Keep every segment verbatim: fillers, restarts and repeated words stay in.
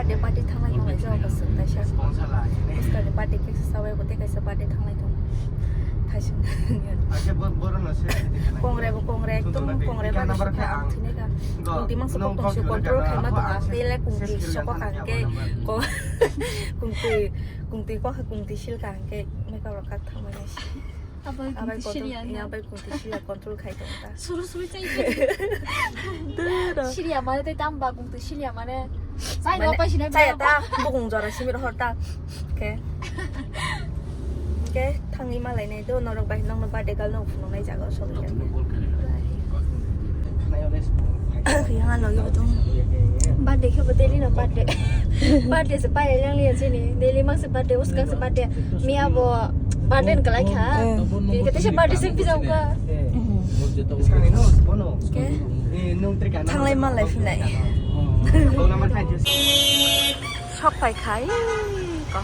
De party thanglai tong lai jao bwswk taisa. Bwskangni birthday cake se sawi bo tei kaisa birthday thanglai tong. Thaising. Kongre bo kongre, ekdom kongre mani sukha ang thini ka. Kungti mangsa kok tong si control khai ma tong ang tei le kungti sokok ang ke ko kungti kungti kok kungti sil ka ang ke makeup rok kha thangmani si. Abai Abai kungti control, siliya na. Abai kungti siliya control khai tong ta. Suru suru chai. Dura. Siliya mane tei tamba kungti siliya mane. Chai Mane, no pai sini chai biya ta, ko. Bukung jora simi rohor ta. Oke. Oke, thangwi malai nai do, norok bai nokno birthday girl no phunuk nai jaga o sogwi ya. Yang lo yo dong. Birthday khe bo daily no birthday. Birthday se pai lang liya chini. Daily mang se birthday, uskang se birthday. Miya bo birthday ni kalai kha. Tini kete se birthday se pijao ka. Oke. Thanglai malai phinai. Sok pai khai ko.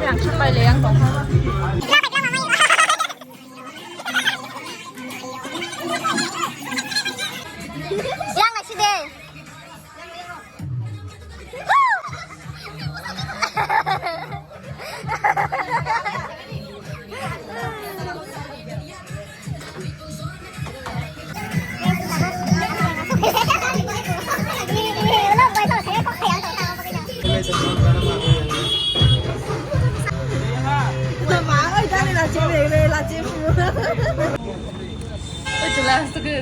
Yang sampai le yang tongkha. Yang nasi deh.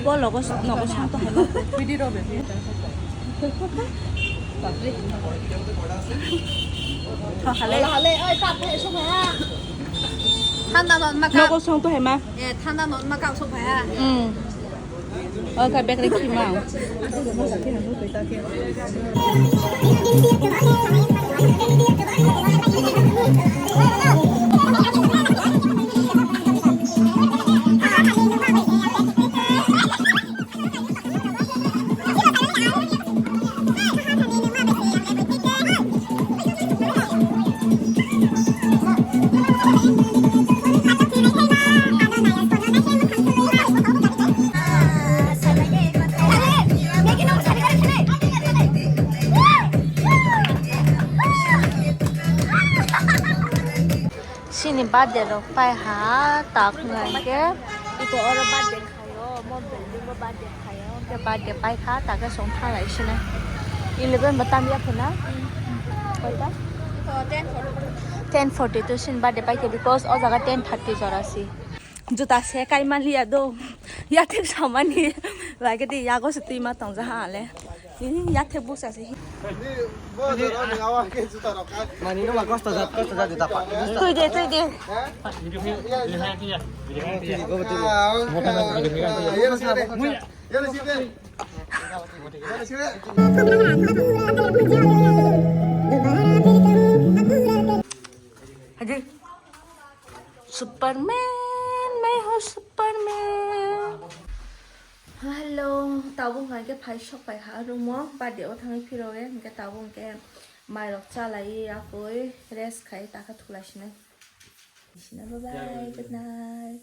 Bo logo, nogo song to hai ma. Thang hale. Thanda non ma ka. Nogo song to hai ma. Eh, thanda non ma ka so phaya. Hmm. Oka bag rikhi ma. Chini birthday rok pai ha tak hwnga hwnkhe ito oro birthday khaio, mo building o birthday khaio, hwnkhe birthday pai kha, takhe chwng thanglai sini. Eleven bo tam ya phuna? Koita? Ten forty two chini birthday pai khe, because o jaga ten thirty jora si. Juta se kai maliya do. Yathek samani lage de yago se twi ma tong ja ha le. Ih, yathek busa se. Mani no ma kosto jat, kosto jat juta pa. Twi de, twi de. Superman, मैं हूँ Superman. Hello, tabuk hwnkhe phai sok pai ha room o, birthday o thangwi phiro e, hwnkhe tabuk hwnkhe mairok chalai yakwi rest khai takha thulai sinai. Sinai bye bye, good night.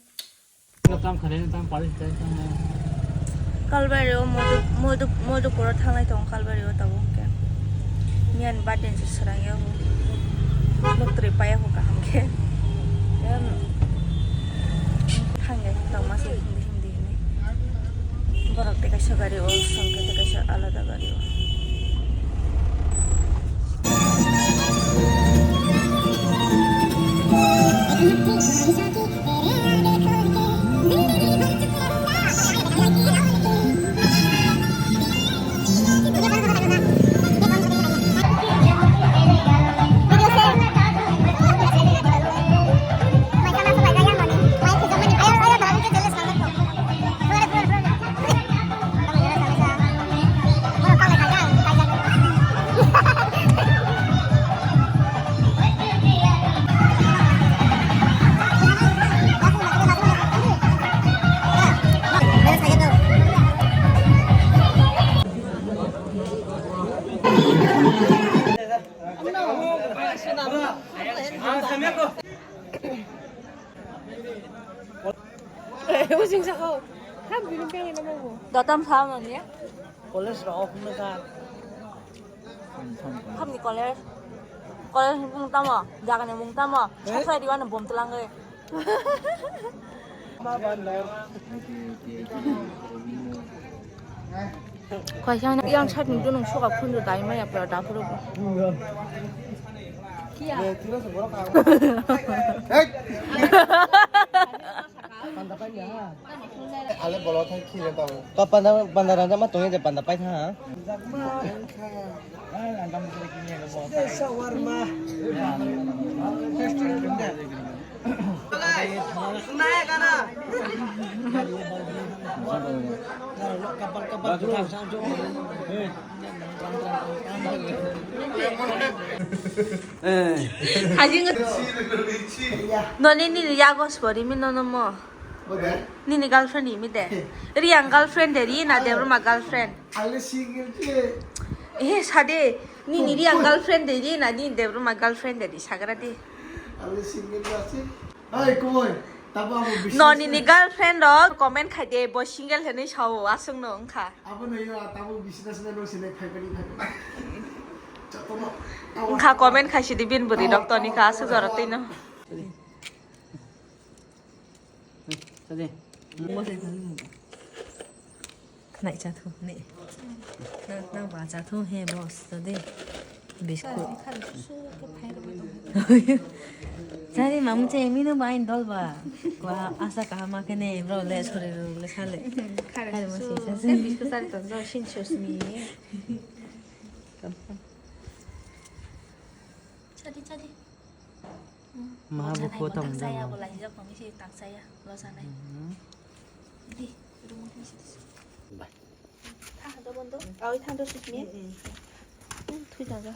Kalbari o Modu, Modu, Modupur o thanglai tongo Kalbari o tabuk hwnkhe. Miyani birthday se swrang yago. Nok twrwi paiya kho kaham khe. Em, thangya tongma se hindi hindi hinwi. Borok Dotam sao nani? College rok off wngkha. Hamni college. College ni mung tamo? Jaga ni mung tamo? Eh? Sasai diwan bom twlangwi. Kaisa yang side ni dunung soka phundu dai maya pura dapuru. Hey! Ale bolo thang khile tamo. Pa panda, panda randa ma tongye de panda pai tha. Shawarma. Hajing. Noni nini yago sori mi nono mo. Bode? Nini girlfriend imi de. Riyang girlfriend de, Rina Debbarma girlfriend. Ale single je. Eh, sade. Nini Riyang girlfriend de, Rina nini Debbarma girlfriend de, sagra de. Ale single je ase. Hai, koi. Tabo abo bisnes. No, nini girlfriend rok comment khai de, bo single hwnwi sao, aswk no wngkha. Abo no yo, tabo bisnes na no sile khai bani khai. Wngkha comment khai sidi bin bwrwi rok toni kha, aswk jora twi no. Tadi. Khnai cha thu ni. Nang, nang ba cha thu he boss tadi. Biscuit. Chari mamu che minu ba in dol ba. Wa asa kahama kene bro le sore le sale. Khare mo si. Biscuit chari ton do shin chos mi. Chadi, chadi. Ma bo kho tang jaya bo lai jak nang si tang saya lo sanai. Di, rumah ni si. Bye. Tha do bondo. Awi tha do sik ni. Thui tang ja.